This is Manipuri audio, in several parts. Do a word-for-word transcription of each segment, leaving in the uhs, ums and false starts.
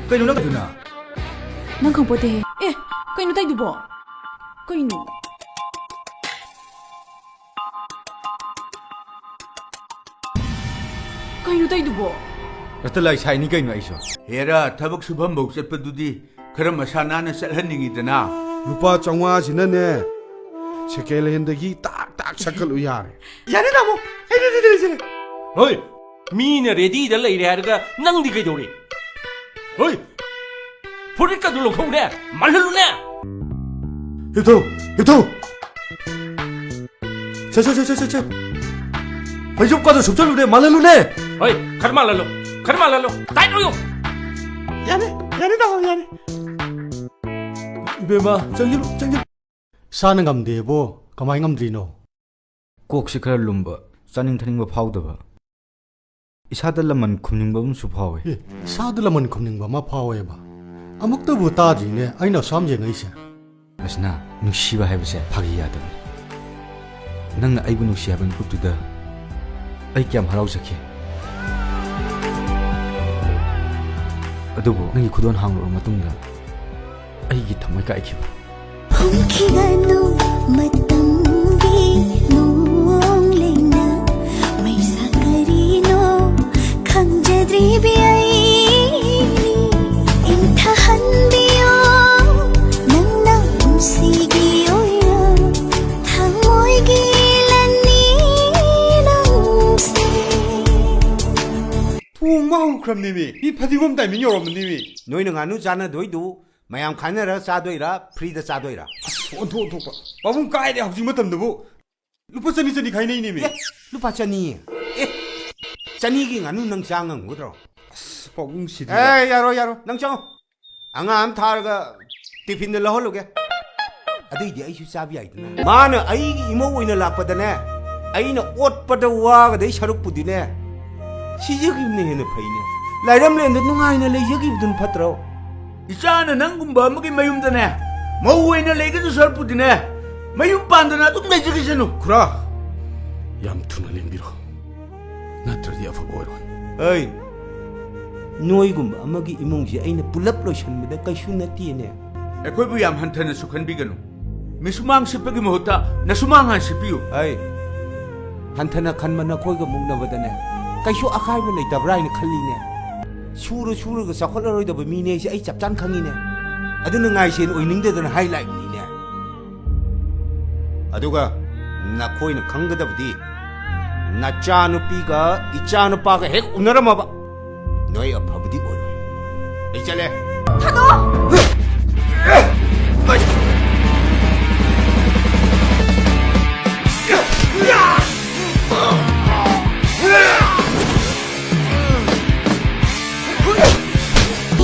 ꯀꯩꯅꯣ ꯅꯪ ꯇꯧꯗꯨꯅ? ꯅꯪ ꯈꯪꯄꯣꯠꯇꯦꯍꯦ꯫ ꯑꯦ, ꯀꯩꯅꯣ ꯇꯧꯗꯨꯕꯣ? ꯀꯩꯅꯣ? ꯀꯩꯅꯣ ꯇꯧꯗꯨꯕꯣ? ꯔꯇꯂꯥꯏ ꯁꯥꯏꯅꯤ ꯀꯩꯅꯣ ꯑꯩꯁꯨ꯫ ꯍꯦꯔꯥ, ꯊꯕꯛ ꯁꯨꯐꯝꯐꯧ ꯆꯠꯄꯗꯨꯗꯤ ꯈꯔ ꯃꯁꯥ ꯅꯥꯟꯅ ꯆꯠꯍꯟꯅꯤꯡꯉꯤꯗꯅ꯫ ꯂꯨꯄꯥ ꯆꯥꯝꯃꯉꯥꯁꯤꯅꯅꯦ, ꯁꯦꯀꯦꯟ ꯍꯦꯟꯗꯒꯤ ꯇꯥꯛ ꯇꯥꯛ ꯁꯠꯀꯠꯂꯨ ꯌꯥꯔꯦ꯫ ꯌꯥꯔꯦ, ꯇꯥꯃꯣ, ꯑꯩ ready ꯗ ꯂꯩꯖꯔꯦ꯫ ꯍꯣꯏ, ꯃꯤꯅ ready ꯗ ꯂꯩꯔꯦ ꯍꯥꯏꯔꯒ ꯅꯪꯗꯤ ꯀꯩꯗꯧꯔꯤ? ꯍꯣꯏ, ꯐꯨꯔꯤꯠꯀꯗꯨ ꯂꯧꯊꯣꯛꯎꯅꯦ, ꯃꯜꯍꯜꯂꯨꯅꯦ꯫ ꯍꯤꯞꯊꯧ, ꯍꯤꯞꯊꯧ꯫ ꯁꯦ, ꯁꯦ, ꯁꯦ, ꯁꯦ, ꯁꯦ, ꯁꯦ꯫ ꯐꯩꯖꯨꯞꯀꯗꯣ ꯁꯨꯞꯆꯜꯂꯨꯅꯦ, ꯃꯥꯜꯍꯜꯂꯨꯅꯦ꯫ ꯍꯣꯏ, ꯈꯔ ꯃꯥꯜꯍꯜꯂꯣ, ꯈꯔ ꯃꯥꯜꯍꯜꯂꯣ꯫ ꯇꯥꯏꯠ ꯑꯣꯏꯌꯣ꯫ ꯌꯥꯅꯤ, ꯌꯥꯅꯤ, ꯇꯥꯃꯣ, ꯌꯥꯅꯤ꯫ ꯏꯕꯦꯝꯃ, ꯆꯪꯁꯤꯜꯂꯨ, ꯆꯪꯁꯤꯜꯂꯨ꯫ ꯏꯁꯥꯅ ꯉꯝꯗꯦꯕꯣ, ꯀꯃꯥꯏ ꯉꯝꯗ꯭ꯔꯤꯅꯣ? ꯀꯣꯛꯁꯤ ꯈꯔ ꯂꯨꯝꯕ, ꯆꯥꯅꯤꯡ ꯊꯛꯅꯤꯡꯕ ꯐꯥꯎꯗꯕ꯫ ꯏꯁꯥꯗ ꯂꯃꯟ ꯈꯨꯝꯅꯤꯡꯕ ꯑꯃꯁꯨ ꯐꯥꯎꯋꯦ꯫ ꯑꯦ, ꯏꯁꯥꯗ ꯂꯃꯟ ꯈꯨꯝꯅꯤꯡꯕ ꯑꯃ ꯐꯥꯎꯋꯦꯕ꯫ ꯑꯃꯨꯛꯇꯕꯨ ꯇꯥꯗ꯭ꯔꯤꯅꯦ ꯑꯩꯅ ꯑꯁꯨꯛ ꯌꯥꯝ ꯌꯦꯡꯉꯛꯏꯁꯦ꯫ ꯔꯁꯅꯥ, ꯅꯨꯡꯁꯤꯕ ꯍꯥꯏꯕꯁꯦ ꯐꯥꯒꯤ ꯌꯥꯗꯕꯅꯤ꯫ ꯅꯪꯅ ꯑꯩꯕꯨ ꯅꯨꯡꯁꯤ ꯍꯥꯏꯕ ꯃꯤꯀꯨꯞꯇꯨꯗ ꯑꯩ ꯀꯌꯥꯝ ꯍꯔꯥꯎꯖꯈꯤ꯫ ꯑꯗꯨꯕꯨ ꯅꯪꯒꯤ ꯈꯨꯗꯣꯜ ꯍꯥꯡꯂꯨꯔꯕ ꯃꯇꯨꯡꯗ ꯑꯩꯒꯤ ꯊꯃꯣꯏ ꯀꯥꯏꯈꯤꯕ꯫ ꯍꯨꯝꯈꯤꯒꯅꯨ ꯃꯇꯝꯒꯤ ꯅꯣꯡ ꯂꯩꯅ ꯃꯩꯁꯥ ꯀꯔꯤꯅꯣ ꯈꯪꯖꯗ꯭ꯔꯤꯕꯤ ꯑꯩꯅꯤ꯫ ꯏꯪꯊꯍꯟꯕꯤꯌꯣ ꯅꯪꯅ ꯄꯨꯟꯁꯤꯒꯤ ꯑꯣꯏꯅ ꯊꯃꯣꯏꯒꯤ ꯂꯟꯅꯤ ꯅꯪꯁꯦ꯫ ꯊꯣꯡꯕ ꯍꯧꯈ꯭ꯔꯕꯅꯦꯃꯤ꯫ ꯃꯤ ꯐꯗꯤꯒꯣꯝ timing ꯌꯧꯔꯝꯃꯅꯦꯃꯤ꯫ ꯅꯣꯏꯅ ꯉꯥꯅꯨ ꯆꯥꯅꯗꯣꯏꯗꯨ ꯃꯌꯥꯝ ꯈꯥꯏꯅꯔ ꯆꯥꯗꯣꯏꯔꯥ, free ꯗ ꯆꯥꯗꯣꯏꯔꯥ? ꯑꯁ, ꯑꯣꯟꯊꯣꯛ ꯑꯣꯟꯊꯣꯛꯄ꯫ ꯄꯥꯕꯨꯡ, ꯀꯥꯏꯗꯩ ꯍꯧꯖꯤꯛ ꯃꯇꯝꯗꯕꯨ ꯂꯨꯄꯥ ꯆꯅꯤ ꯆꯅꯤ ꯈꯥꯏꯅꯩꯅꯦꯃꯤ꯫ ꯑꯦ, ꯂꯨꯄꯥ ꯆꯅꯤ? ꯑꯦ, ꯆꯅꯤꯒꯤ ꯉꯥꯅꯨ ꯅꯪ ꯆꯥ ꯉꯝꯒꯗ꯭ꯔꯣ? ꯑꯁ, ꯄꯥꯕꯨꯡꯁꯤꯗꯤ꯫ ꯑꯦ, ꯌꯥꯔꯣꯏ, ꯌꯥꯔꯣꯏ, ꯅꯪ ꯆꯪꯉꯣ꯫ ꯑꯉꯥꯡ ꯑꯃ ꯊꯥꯔꯒ ꯇꯤꯐꯤꯟꯗ ꯂꯧꯍꯜꯂꯨꯒꯦ꯫ ꯑꯗꯨꯏꯗꯤ ꯑꯩꯁꯨ ꯆꯥꯕ ꯌꯥꯏꯗꯅ꯫ ꯃꯥꯅ ꯑꯩꯒꯤ ꯏꯃꯧ ꯑꯣꯏꯅ ꯂꯥꯛꯄꯗꯅꯦ, ꯑꯩꯅ ꯑꯣꯠꯄꯗ ꯋꯥꯒꯗꯩ ꯁꯔꯨꯛꯄꯨꯗꯤꯅꯦ, ꯁꯤꯖꯈꯤꯕꯅ ꯍꯦꯟꯅ ꯐꯩꯅꯦ꯫ ꯂꯥꯏꯔꯝꯂꯦꯟꯗ ꯅꯨꯡꯉꯥꯏꯅ ꯂꯩꯖꯈꯤꯕꯗꯨꯅ ꯐꯠꯇ꯭ꯔꯣ? ꯏꯆꯥꯅ ꯅꯪꯒꯨꯝꯕ ꯑꯃꯒꯤ ꯃꯌꯨꯝꯗꯅꯦ, ꯃꯧ ꯑꯣꯏꯅ ꯂꯩꯒꯗꯧ ꯁꯔꯨꯛꯄꯨꯗꯤꯅꯦ, ꯃꯌꯨꯝ ꯄꯥꯟꯗꯅ ꯑꯗꯨꯝ ꯂꯩꯖꯈꯤꯁꯅꯨ꯫ ꯈꯨꯔꯥ, ꯌꯥꯝ ꯊꯨꯅ ꯂꯦꯡꯕꯤꯔꯣ, ꯅꯠꯇ꯭ꯔꯗꯤ ꯑꯐꯕ ꯑꯣꯏꯔꯣꯏ꯫ ꯑꯩ, ꯅꯣꯏꯒꯨꯝꯕ ꯑꯃꯒꯤ ꯏꯃꯨꯡꯁꯦ ꯑꯩꯅ ꯄꯨꯂꯞ ꯂꯣꯏꯁꯟꯕꯗ ꯀꯩꯁꯨ ꯅꯠꯇꯦꯅꯦ꯫ ꯑꯩꯈꯣꯏꯕꯨ ꯌꯥꯝ ꯍꯟꯊꯅꯁꯨ ꯈꯟꯕꯤꯒꯅꯨ꯫ ꯃꯤꯁꯨꯃꯥꯡ ꯁꯤꯠꯄꯒꯤ ꯃꯍꯨꯠꯇ ꯅꯁꯨꯃꯥꯡ ꯍꯥꯟꯅ ꯁꯤꯠꯄꯤꯌꯨ꯫ ꯑꯩ ꯍꯟꯊꯅ ꯈꯟꯕ ꯅꯈꯣꯏꯒ ꯃꯨꯛꯅꯕꯗꯅꯦ, ꯀꯩꯁꯨ ꯑꯀꯥꯏꯕ ꯂꯩꯇꯕ꯭ꯔꯥ ꯍꯥꯏꯅ ꯈꯜꯂꯤꯅꯦ꯫ ꯁꯨꯔ ꯁꯨꯔꯒ ꯆꯥꯎꯈꯠꯂꯔꯣꯏꯗꯕ ꯃꯤꯅꯦ ꯍꯥꯏꯁꯦ ꯑꯩ ꯆꯞ ꯆꯥꯅ ꯈꯪꯉꯤꯅꯦ꯫ ꯑꯗꯨꯅ ꯉꯥꯏꯁꯦꯟ ꯑꯣꯏꯅꯤꯡꯗꯗꯅ ꯍꯥꯏ ꯂꯥꯛꯏꯕꯅꯤꯅꯦ꯫ ꯑꯗꯨꯒ ꯅꯈꯣꯏꯅ ꯈꯪꯒꯗꯕꯗꯤ, ꯅꯆꯥꯅꯨꯄꯤꯒ ꯏꯆꯥꯅꯨꯄꯥꯒ ꯍꯦꯛ ꯎꯅꯔꯝꯃꯕ, ꯅꯣꯏ ꯑꯐꯕꯗꯤ ꯑꯣꯏꯔꯣꯏ꯫ ꯑꯩ ꯆꯠꯂꯦ꯫ ꯊꯥꯗꯣꯛꯑꯣ!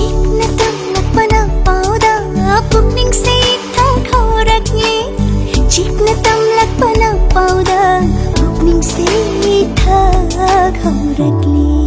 ꯏꯛꯅ ꯇꯝꯂꯛꯄꯅ ꯄꯥꯎꯗ ꯄꯨꯛꯅꯤꯡꯁꯦ ꯏꯊꯛ ꯍꯧꯔꯛꯂꯦ꯫ ꯆꯤꯛꯅ ꯇꯝꯂꯛꯄꯅ ꯄꯥꯎꯗ ꯄꯨꯛꯅꯤꯡꯁꯦ ꯏꯊꯛ ꯍꯧꯔꯛꯂꯦ꯫